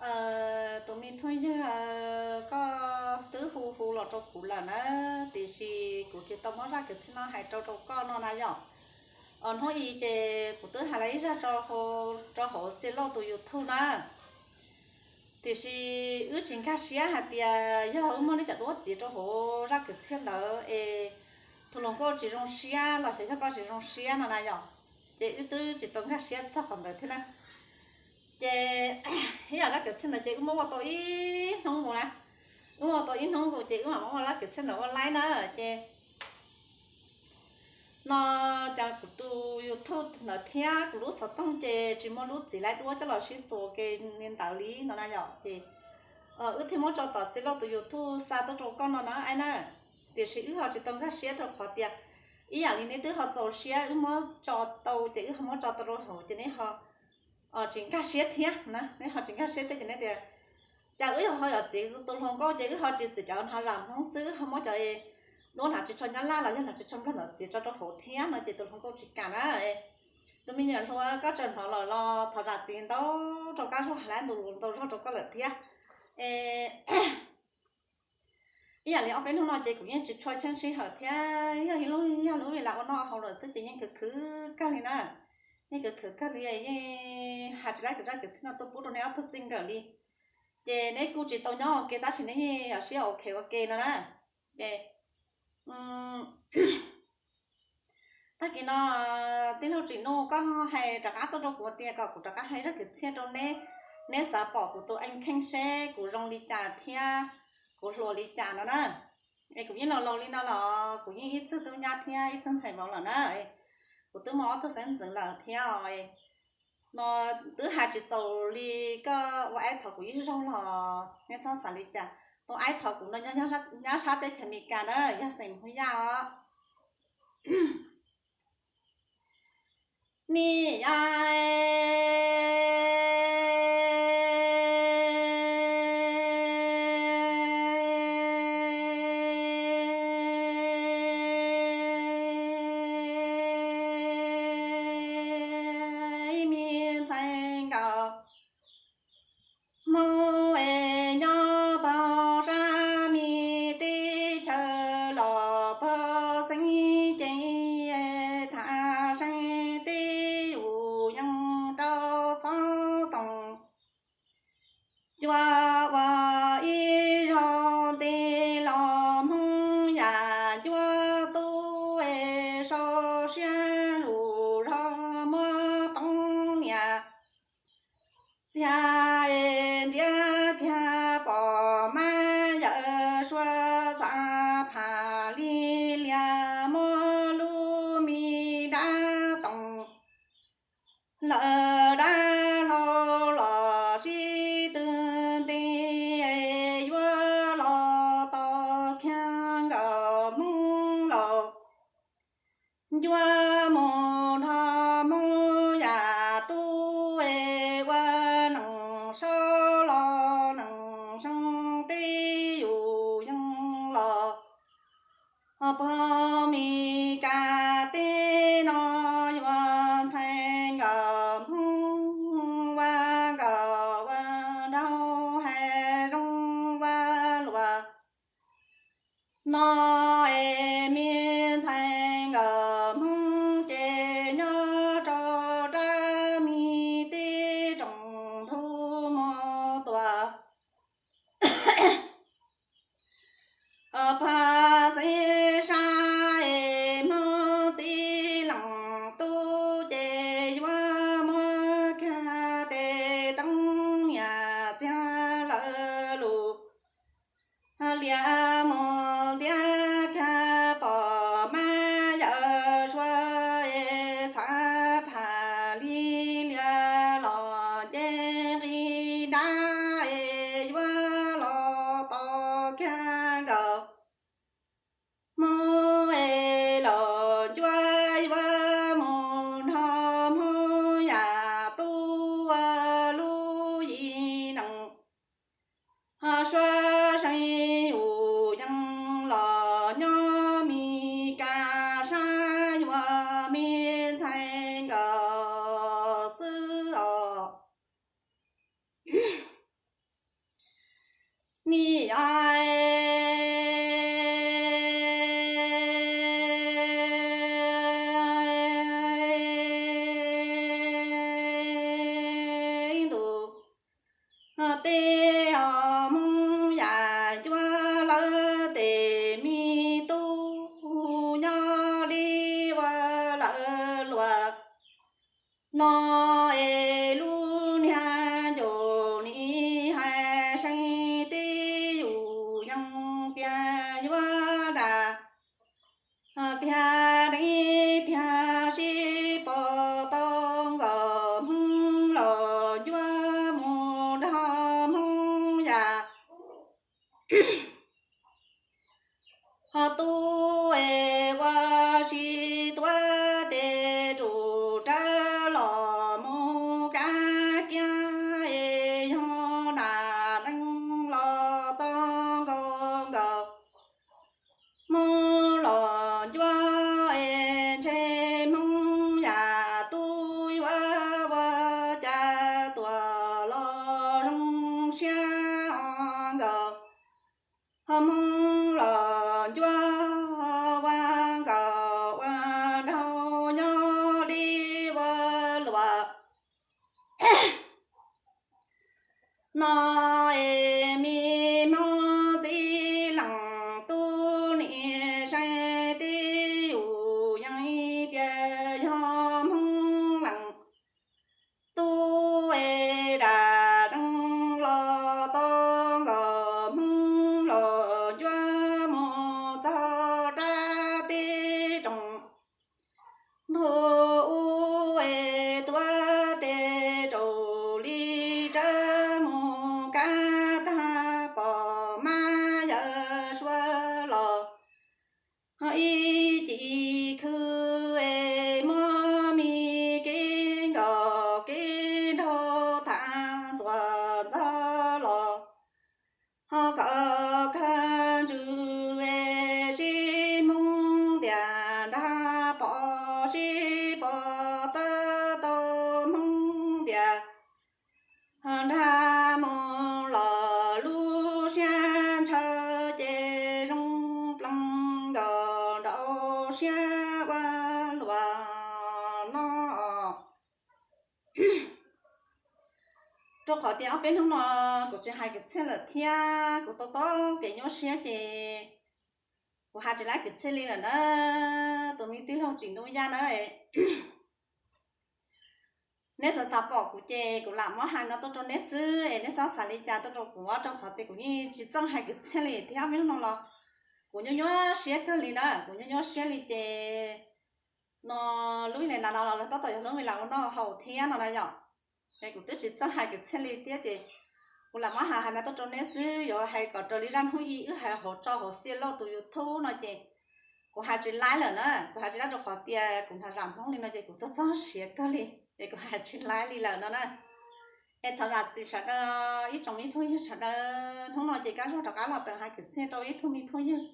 Tus me phooj ywg, koj twb hu hu los rau kuv lawm na, tiam sis kuv tsis tau muab zaj kwv txhiaj no hais rau rau koj no na yom. Hnub i ces kuv twb hais lawm ib zaj rau hauv Xi Lauj tus YouTube na, tiam sis wb tsis nkag siab hais tias yog wb muaj li cas duab txiav rau hauv zaj kwv txhiaj ntawd es tus hluas nkauj tsis zoo siab los xyov yog koj tsis zoo siab no na yom. Ces wb twb tsis tau nkag siab txog qhov ntawd thiab na. Ces ib yam zaj kwv txhiaj ntawd ces wb muab ua tau ib hnub nkaus na, wb muab ua tau ib hnub nkaus ces wb mam muab ua zaj kwv txhiaj ntawd ua laib na. Ces no cas kuv tus YouTube ntawd thiab kuv lub xov tooj ces tsis muaj lub txiv laib duab coj los sib txuas ke li ntawd li no na yom. Ces wb thiaj muab tso tom Xi Lauj tus YouTube xa tuaj rau koj no na aib na. Tiam sis wb ho tsis tau nkag siab rau qhov tias ib yam li neb twb ho txaus siab wb muab tso tau ces wb ho muab tso tau rau hauv ces neb ho tsis nkag siab thiab na, neb ho tsis nkag siab thiab ces neb tias cas wb yog ho yog txiav tus hluas nkauj ces wb ho tsis txiav cov hnav zam Hmoob xwb, wb ho muab cov duab hnav ris tsho Nyab Laj los yog hnav ris tsho Nplog ntawd txiav tso rau hauv thiab no ces tus hluas nkauj tsis kam na. Tus me nyuam hluas koj tseem hnov lawm los thov zam txim ntau rau koj zog, hais lawm ntau zog rau koj lawm thiab. Ib yam li ob peb hnub no ces kuv yeej tsis tshua xyeej sij hawm thiab, yog ib lub yog lub vim lam ua noj haus lawm xwb ces yeej khwv khwv kawg li na. Yeej khwv khwv kawg li, yeej hais tsis laib kwv zaj kwv txhiaj no tuaj pub rau neb ob tug txij nkawm li. Ces neb kuj tsis tau nyob ua ke tab sis neb yeej yog siab ua ke ua ke no na. Ces tag kis no tij laug Tsim Nuj koj hais rov qab tuaj rau kuv tias kom kuv rov qab hais zaj kwv txhiaj rau neb, neb xav pom kuv tus Eej Kheej seb kuv zoo li cas thiab kuv hluas li cas no na. Es kuv yeej laus laus li no los kuv yeej ib txwg tub nyab thiab ib txwg ntxhais vauv lawm na. Kuv twb muaj ob tug xeeb ntxwv lawm thiab os. No twb hais tsis txaus li, koj ua aib thov kuv ib zaug los neb xob xav li cas. Tus aib thov kuv no nyob sab teb chaws Amelikas na, yog xeem Hmoob Yaj os. Nim me ntxhais nkauj Hmoob es nyob pog sab me teb chaws los pog xeeb ceeb, thav seeb teb yus yeej rau xov tooj. Cua ua ib zaug ntev los Hmoob Yaj cuab tub es sau siab lus zog muab poob niam. Txiag es ntiav kiag pom mab yawm suav xav pham li lias muab lub me dab toom lawm dab hlau los sib tw nti, yuav los tos kiag nkawm Hmoob laus. Ncuab mus nrog Hmoob Yaj tub es ua neej sau los neej seeb teb yus yeej los. Ho pog Mes Kas teb no yuav ntxhais nkawm Hmoob ntu tej os Hmoob yam cuab lawv tes me tub nyob li ua lawv luag no es lub niag ncaus nim hais seeb tib yus yeej tias yuav dam tiag deev tiag sib pom tau nkaus Hmoob los ncuab mus nrog Hmoob yam ho tub es ua si tuav tes rus rawv los mus kab kiab es yog nam neej los tau nkaus nkaus Hmoob los ncuab es ntshe Hmoob yam tub yuav ua cas tuag los zoo siab nkaus ho Hmoob los ncuab ua nkaus ua nraug nyob li ua luam no es me Hmoob txiv leej tub nim saib tib yus yeej tias yog Hmoob leej tub es dam deev los tau nkaus Hmoob los ncuab mus txog rab tib rooj ntug ub es tuav tes raus li rawv mus kab tag pom mab yawm suav los ib ci khw es muab me kev nkaus kev nraug tham ntxuav ntxog los ho khawv kawg ntsws es sib Hmoob ntiag nrag pom sib pom tawb tau Hmoob ntiag nrag mus los lub siab ntshaw ces zoo ploog nkaus nraum siab ua luam no. Rau qhov tias ob peb hnub no kuv tsis hais kwv txhiaj lawm thiab kuv tau tau kev nyuaj siab ces kuv hais tsis laib kwv txhiaj li lawm na. Tus me tij laug Tsim Ntuj Yaj na, neb xav xav pom kuv ces kuv lam muab hais no tuaj rau neb xwb es neb xob xav li cas tuaj rau kuv, rau qhov tias kuv yeej tsis txawj hais kwv txhiaj li thiab. Ob peb hnub no los kuv nyuaj nyuaj siab kawg li na, kuv nyuaj nyuaj siab li ces no lub ib le na no los tab tom yog lub me lam ua noj haus thiab no na yom. Es kuv twb tsis txawj hais kwv txhiaj li thiab ces kuv lam muab hais hais no tuaj rau neb xwb, yuav hais kom raws li zaj hnub ib wb hais hauv tso hauv xiaj lauj tus YouTube no ces kuv hais tsis laib lawm na, kuv hais tsis laib rau qhov tias kuv hnav zam Hmoob li no ces kuv txog txog siav kawg li ces kuv hais tsis laib li lawm no na. Es thov zam txim sawv daws, ib tsoom me phooj ywg sawv daws, hnub no ces Kab Zuag rov qab los tawm hais kwv txhiaj rau ib tug me phooj ywg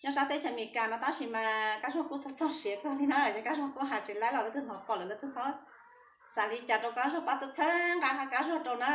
nyob sab teb chaws Amelikas no tab sis mas Kab Zuag kuj txog txog siav kawg li na, ces Kab Zuag kuj hais tsis laib los leej twg hnov kom lawm leej twg txhob xav li cas rau Kab Zuag, pab txhawb txhawb nqa Kab Zuag rau na.